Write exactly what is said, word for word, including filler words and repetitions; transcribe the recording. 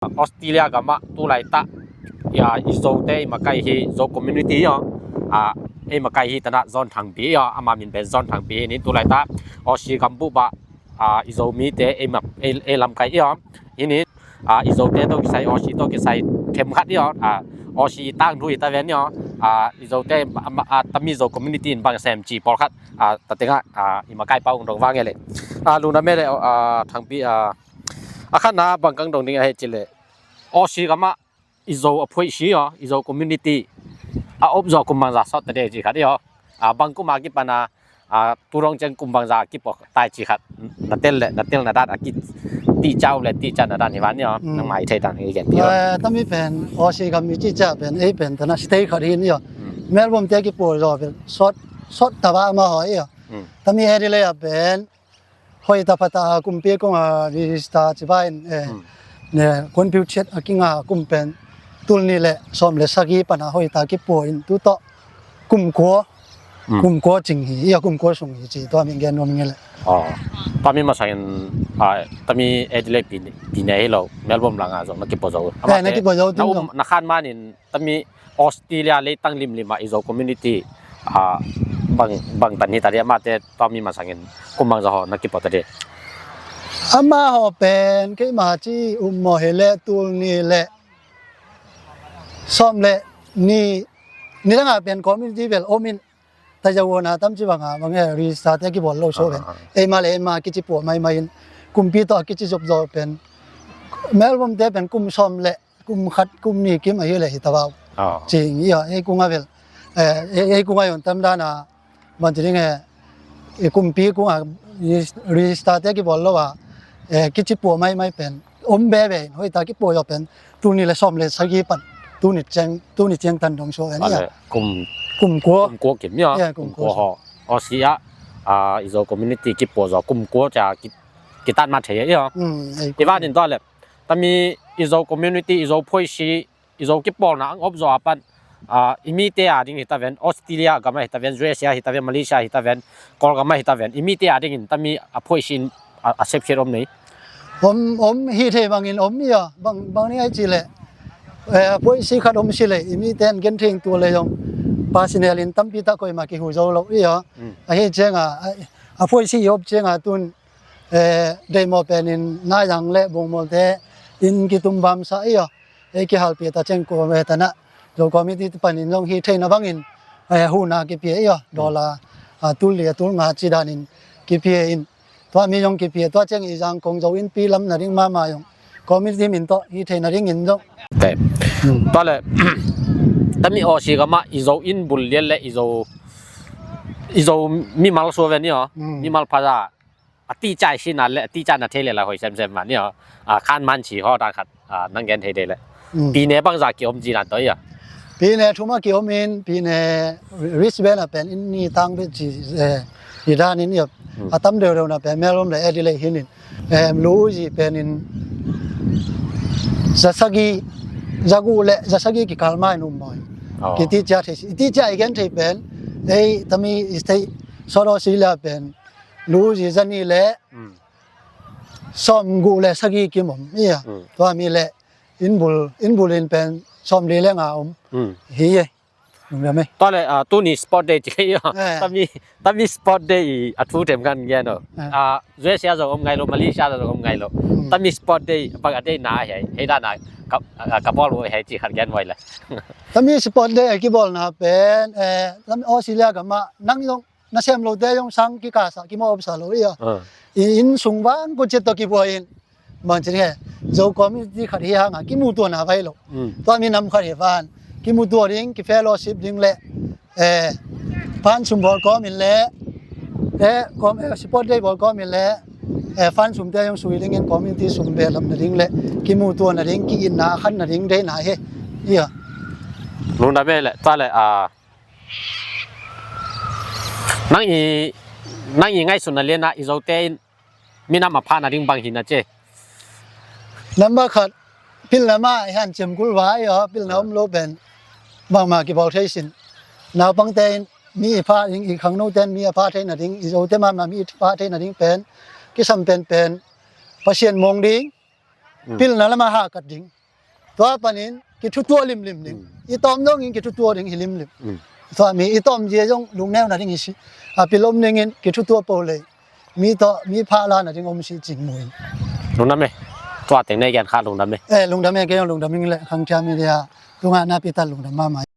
Australia gamah tulaitah, ya, i Zote i makai hi, Zo community hi aw. A, ei makai hi tanah Zon Thangpi hi aw, ama min pen Zon Thangpi hi ni. Tulaitah Aussie gambuh bah, a, i Zomite ei mak, ei, ei lamkai hi aw. Hi ni, a, i Zote tawh kisai, Aussie tawh kisai themkhat hi aw. A, Aussie i tangthu hi ta ven hi aw. A, i Zote, a, a, tami Zo community in bang sem ci pawlkhat, a, tatengah, a, i makai pau ung dong vang e le. A, lungdam e le, a, Thangpi, a, a khatna bang kang dong ding ahi cile. Aussie gamah i Zo a phuaisi aw, i Zo community a op zawh kum bangza sawt ta de ci khat hi aw. A, bang kum a kipan a, a, tu dong ciang kum bangza kipuak tai ci khat. Na tel le, na tel na dan a ki ti cau le ti ca na dan hi van hi aw. Mm. Nang mai thei dan hi gen hi aw. Eh, tami pen Aussie gam i ci ca pen, ei pen tanah state khat hi ni aw. Mm. Melbourne te kipuak zawh pen sawt, sawt ta va ma haw hi aw. Mm. Tami Adelaide a pen hoih ta pha ta a kumpi kung a register ci va in, eh, mm, ne, confusion a kinga kum pen tul nih le sawm le sagih pan a hoih ta kipuak in tu tawh kum kua, mm, kum kua cing hi, i a kum kua sung hi ci tua min gen nuam ing e le. Aw, tami masangin, a, tami Adelaide pi, pi ne hi lo, Melbourne langa zong na kipuak zo. Eh, na kipuak zo, na um, na khan manin tami Australia leitang limlim ah i Zo community, a, bang, bang tan hi ta di, amate tami masangin kum bangza haw na kipuak ta di. Ama haw pen keima ci um maw hi le tul nih le sawm le nih, ni danga pen community bel om in, ta zaw na tam ci banga bang e register te kibawl lo so pen. Ah. Eima le eima kici puak maimai in, kumpi tawh kici zop zo pen. Melbourne te pen kum sawm le kum khat kum nih kim ahi le hi ta vau. Ah. Cing hi aw, ei kung a bel. Eh, ei, ei kung a yon tam dana, bang ci ding e, i kumpi kung a register te kibawl lo a, eh, kici puak maimai pen om bebe in, hoih ta kipuak zo pen tul nih le sawm le sagih pan, tul nih ciang, tul nih ciang tan dong so en. Ale, ia, kum, kum kua, kum kua kim ia, ia, kum kua so. Ho. Aussie ah, a, i Zo community kipuak zo kum kua ca ki, kitat ma thei ia. Mm, ei, i vanin tua le, tami i Zo community, i Zo phuaisi, i Zo kipawlna ang op zo a pan, a, i mite a ding hi ta ven, Australia gam ah hi ta ven, U S A hi ta ven, Malaysia hi ta ven, Kawlgam ah hi ta ven, i mite a dingin tami a phuaisi in a, a sepkhiat om nei. Om, om hi thei bangin om ia, bang, bang ni ai ci le. Eh, a phuaisi khat om si le, i mite an gen theng tu le zong. Personal in tampi ta koima kihu zo lo ia. Mm. Ahi cianga, a, a phuaisi i op cianga tun, eh, deimaw penin naizang le bungmawlte in kitumbam sa ia. Ei kihalpi ta ciang ko ve ta na. Zo committee te panin zong hi theina bangin, eh, huna kipia ia. Dollar, a, tul li, a, tul nga ci danin kipia in. Tua mi zong kipia, tua ciang i zang kong Zo innpi lam na ding mama zong committee min tawh hi theina dingin zong. Te. Hmm. Tua le, tami Aussie gam ah i Zo inn bul lian le i Zo, i Zo mimal sua ve ni aw. Hmm. Mimal phaza a ticai sinan le a ticai na thei le la hoi semsem man ni aw. A, khan man ci haw dan khat, a, nang gen thei de le. Mm. Pine bangza kiom ci nan to ia. Pine thum a kiom in, pine Brisbane a pen in ni tang bit ci, eh, i dan in ia. Mm. A tam deuh deuh na pen Melbourne le Adelaide hi nin. Em, lu zi pen in za sagih, za guh le za sagih kikal ma in um maw. Oh. Kiti cia thei si, ti cia i gen thei pen, ei, tami i thei solo si la pen lu zi za nih le, mm, sawm guh le sagih kim om ia. Mm. Tua mi le inn bul, inn bul in pen sawm li le nga om. Mm. Hi e. Lungdam e. Tua le, a, tuni sport day ci kei ia. Eh. Tami, tami sport day i a thu them kan gen aw. Eh. A, U S A zong om ngai lo, Malaysia zong om ngai lo. Mm. Tami sport day bang a day na hi, hei dana ka, a, ka bawl uh hei ci khat gen voi le. Tami sport day a kibawlna pen, eh, tami Australia gam ah nang zong nasem lote zong sang kikasa, kimawhsa lo ia. Ah. I inn sung vang ko ciat tawh kibuai in. Bang ci ding e, Zo community khat hi hanga kimutuana vai lo. Mm. Tua mi nam khat hi van. Kimutua ding, kifellowship ding le, eh, fan sum bawl kawm in le, eh, kom, eh, sport day bawl kawm in le, eh, fan sum te zong sui dingin community sum behlap na ding le, kimutuana ding, ki-itna khan na ding deihna hi. Ia. Lungdam e le, ta le, a, Nang i, nang i ngaihsutna lianah i Zote in minam a phahna ding bang hina ci. Number khat, pilna mah i hanciam kul va i aw, pilna om lo pen bangmah kibawl thei sin. Naupangte in mi i phah ding, i khangnote in mi a phah theihna ding, i Zote mahmah mi i phah theihna ding pen kisam penpen Pasian mawng ding, Mm. Pilna lamah hahkat ding. Tua panin kithutuah limlim ding. Mm. I tawm dongin kithutuah ding hi limlim. Mm. Tua mi i tawm zia zong lungneu nading hi si. A pil om dingin kithutuah po lei. Mi tawh, mi phah la nading om si cing mu in. Lungdam e. Tua teng nei gen kha lungdam e. Eh, lungdam e, kei zong lungdam ing le, Khangthia Media tungah na pital lungdam mahmah.